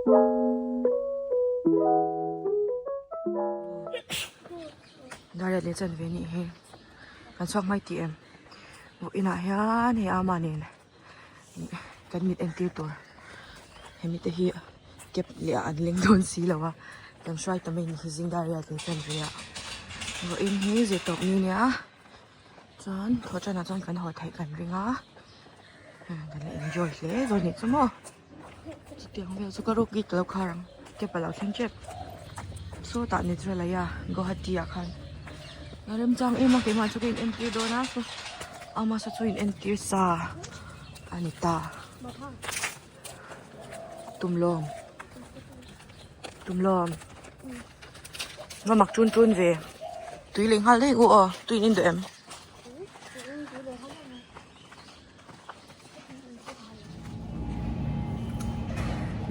Dar leh chan ve nih hi kan chhuak mai tih em vawiinah hian hei ama nen kan mit entir tur hemi te hi cap leh ah an leng dawn si lo a kan hruai ta mai a ni hi zing dar riat leh chan ve ah vawiin hi zirtawp ni nia chuan thaw tanah chuan kan haw theih kan ring a kan la enjoy hle zawk nih chu maw. Chutiang vel chu ka ruk gate ka lo khar ang cab a lo thleng tep sawtah Netralaya Guwahati ah khan a remchang em a keimah chu ka in entir dawn a saw a hmasa chu in entir sa a ni ta tumlawm tumlawm va mak tun tun ve tui leh nghal daih u aw tui in in duh em.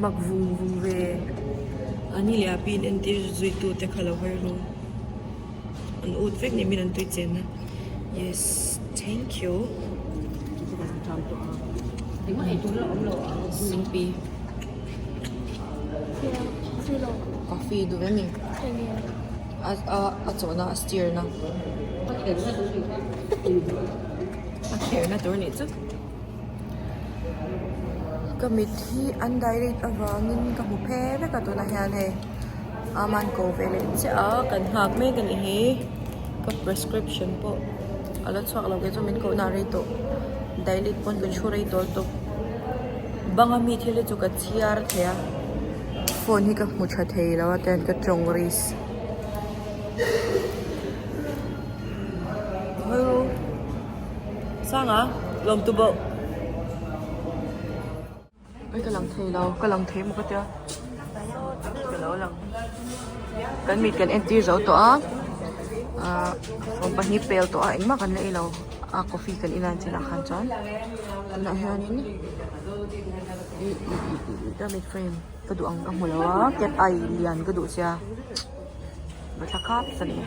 Mak vung vung ve a ni leh a pin entir zui tu te kha lo hawi ru an ut vek ni min an tui chen na yes thank you singpi coffee duh em ni a a a chawhna a stir na. A kherna tur nih chu ka mit hi an direct avangin ka hmu phe vek a tunah hian hei aman ko ve leh chiah a kan nghak mek a nih hi ka prescription pawh a la chhuak lo kei chu min kohna a rei tawh dilate pawn ka thu rei tawh lutuk banga mi thil hi chu ka chhiar thei a phone hi ka hmu tha thei lo a tian ka tawng risk. Sanga lawm tu bawk ai ka lang thei lo ka lang thei maw ka tia ka lo lang kan mit kan entir zo tawh a ah sawm pahnih pel tawh a engmah kan la ei lo a coffee kan in a chinah khan chuan tunah hianin ih ih ih ka mit frame ka duh ang ka hmu lo a cat eye lian ka duh sia. Thla khap a ni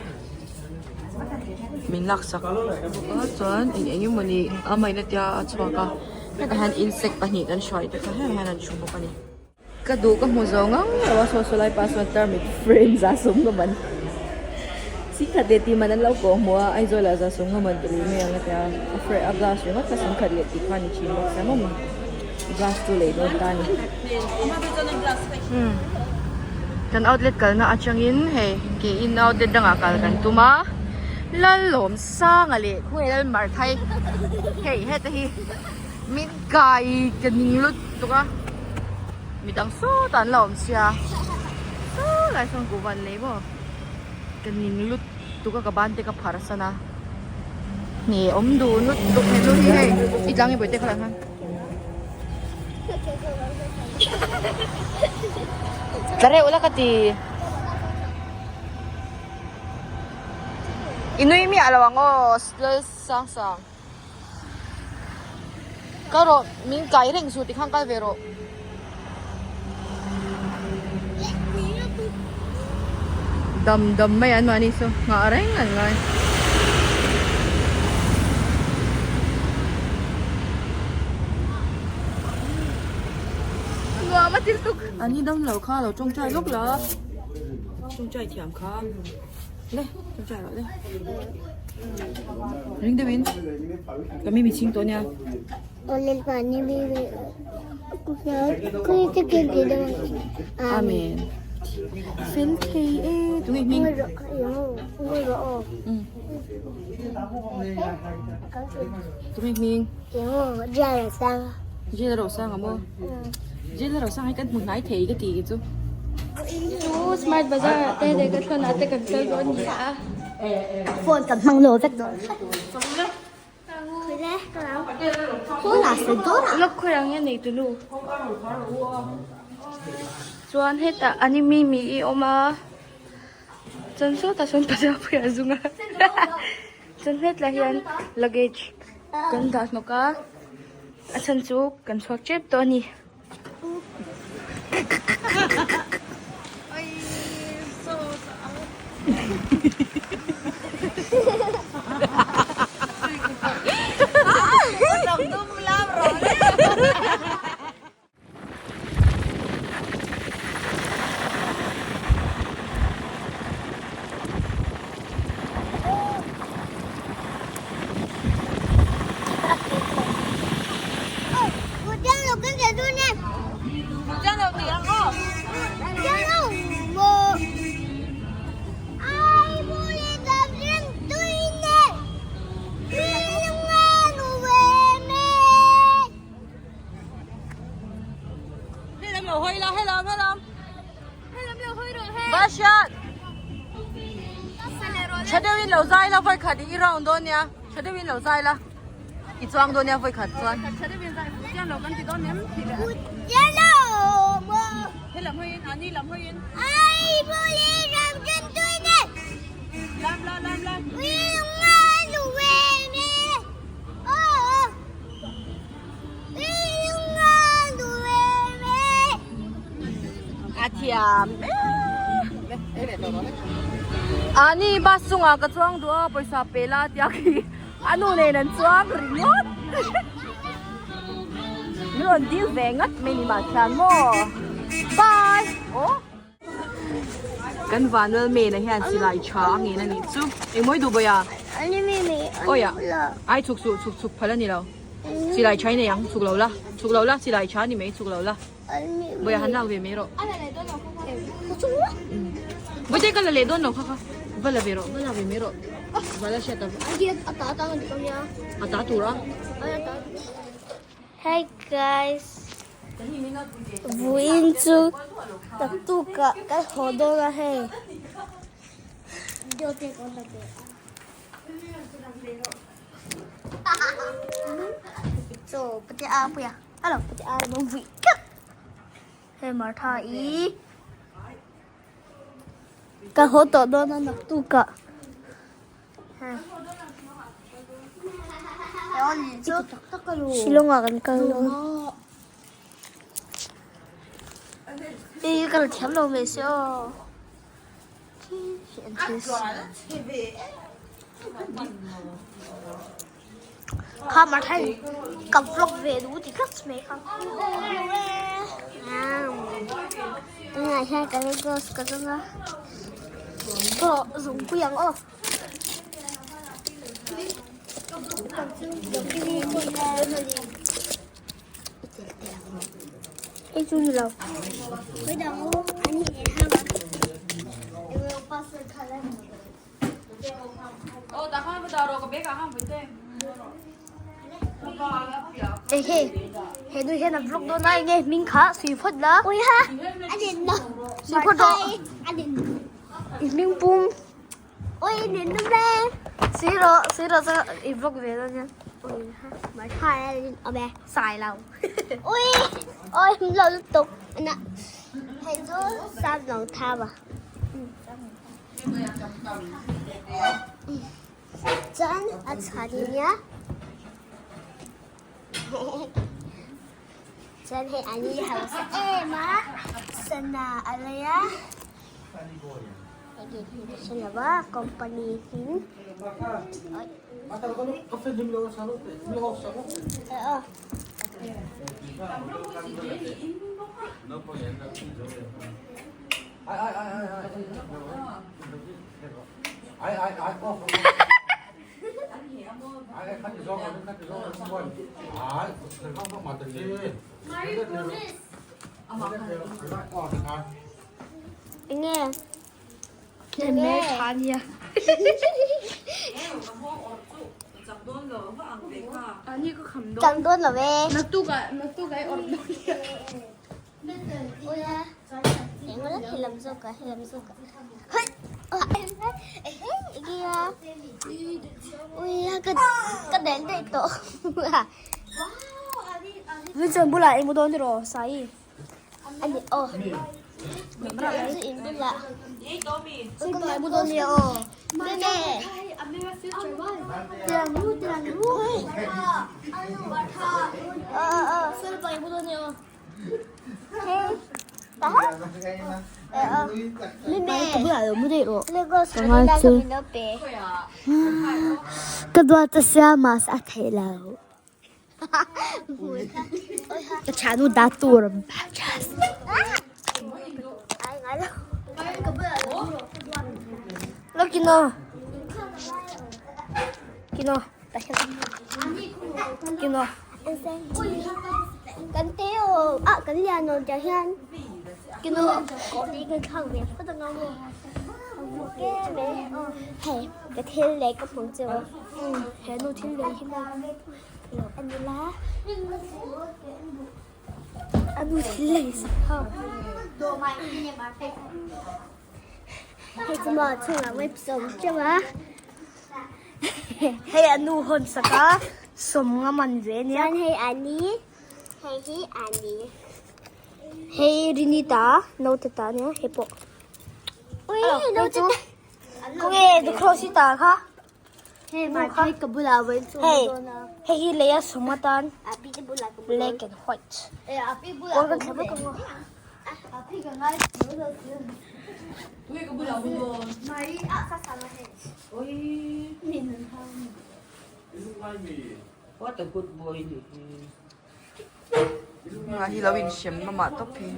min laksak bawk a chuan eng eng emawni a main atia a chhuak a hetah hian insect pahnih kan hruai te kha hengah hian an thu bawk a ni. Ka duh ka hmu zo ngang lo a saw saw lai pa sawn tarmit frame za sawm nga man singkhat leh tih man an lo kawh hmuh a Aizawl ah za sawm nga man ka lei mai ang a tia a frame a glass ringawt kha singkhat leh tih kha a ni thin bawk sia maw glass chu lei dawn ta a ni. Kan outlet kalna atangin hei ke in outlet dangah kal kan tum a Lalawm sanga leh khawnge Lalmarthai hei heta hi min kai ka ning lutuk a midang sawtah an la awm sia saw lai sawn kuhva an lei maw ka ning lutuk a ka ban te ka phar san a hne awm duh lutuk henu hi hei i tlang i bawihte kha lah khan. Tla reuh la ka ti. I nui miah lo ang aw lal sang sang. Kal rawh min kai reng suh tikhan kal ve rawh. Dam dam mai an mahni chu nghah reng an ngai. Nuam a til tuk. An hi dam lo kha lo tawngtai lawk la. Tawngtai thiam kha. Le tawngtai rawh le. Ring deuhin ka mi mi chhing tawh nia. Amen. Fel thei e tunge hming. Tunge hming. Jail ro sang amo. Jail ro sang hi kan hmu hnai thei ka ti ki chu. Chu smart bazar ah te leh ka thlawn ah te kan kal dawn ni a. Phone kan hmang lo vek dawn. Lawk khawi ang nge nei tunu chuan hetah ani mi mi i awm a chuan sawtah sawn pazar pui a zung a chuan hetlai hian luggage kan dah hnawk a a chhan chu kan chhuak tep tawh a ni. hawi la helam helam Bashiat tha deuhin lo zai la vawi khat i round dawn nia tha deuhin lo zai la i chuang dawn nia vawi khat chuan helam hawiin ani lam hawiin lam la lam la A thiam Ani bus chungah ka chuang duh a pawisa pe la tia khi a nu nen an chuang ringawt min rawn dil ve ngat mai ni mah khian maw bye aw Kan Vanlal Mena hian silai tha a ngen a nih chu. Engmawi duh bawih a? Awi a, ai chhuk suh, chhuk chhuk phal a ni lo. Silai tha i nei ang, chhuk lo la, chhuk lo la, silai tha a ni mai, chhuk lo la. Bawih a han lak ve mai rawh. Bawihte ka la leh dawn lo kha kha, va la ve rawh, va la ve mai rawh. Va la hriat a. A ta tur a. Hi guys. Vawiin chu naktukah kan haw dawn a hei. Chaw pate a pui a, a lo pate a lo vui tlat. Hei Martha i kan haw tawh dawn a naktukah. Shillong ah kan kal dawn i ka la thiam lo mai se aw kha mar thai ka vlog ve duh ti tlat mai kha tunah hian ka lip gloss ka zawng a pawh zungpui ang aw. He nu hian a vlog dawn a enge hming kha sui phawt la sui phawt rawh i hming pum sui rawh sui rawh chuan i vlog ve dawn nia sai lo Chuan a chhan nia chuan hei an i hausa em a sana a lei a hei hi ka hre lo a company hming Enge Enge tha nia Ani ka kham dawn Chang dawn lo e Naktukah naktukah i awrh dawn nia Vincent bulah i mu dawn tiraw Sai? Sai mu dawn nia aw. Sai mu dawn nia aw. Ka duat a sia mas a theih lo. Ka thiannu dah tur. Lo kino. Kino. Kino. Kan te aw ah kan lian aw tiah hian kino kan thlak ve phawt ang a hei ka thil lei ka hmang cheu a he nu thil lei hi maw lo en ila. A nu thil lei sak ho. Hei chu maw chhungah web sawm teuh a. Hei a nu hawn sak a sawm nga man ve ania. Chuan hei a ni. Hei hi a ni. Hei Rinita naute ta ania hei pawh. Ui naute ta. Khawnge the cross i ta kha. Hei mai phei ka bulah vawiin chu Hei dawn a. hei hi lei a sawm atan A pi te bulah ka black and white. E a pi bulah Kawr kan thla vek ang aw. A pi ka ngai lo lo chu. Ui ka bulah mu dawn. Mai a ka sama hei. Ui. Min nan hang. What a good boy ni hi. Nga hi lo in hrem mamah tawp hi.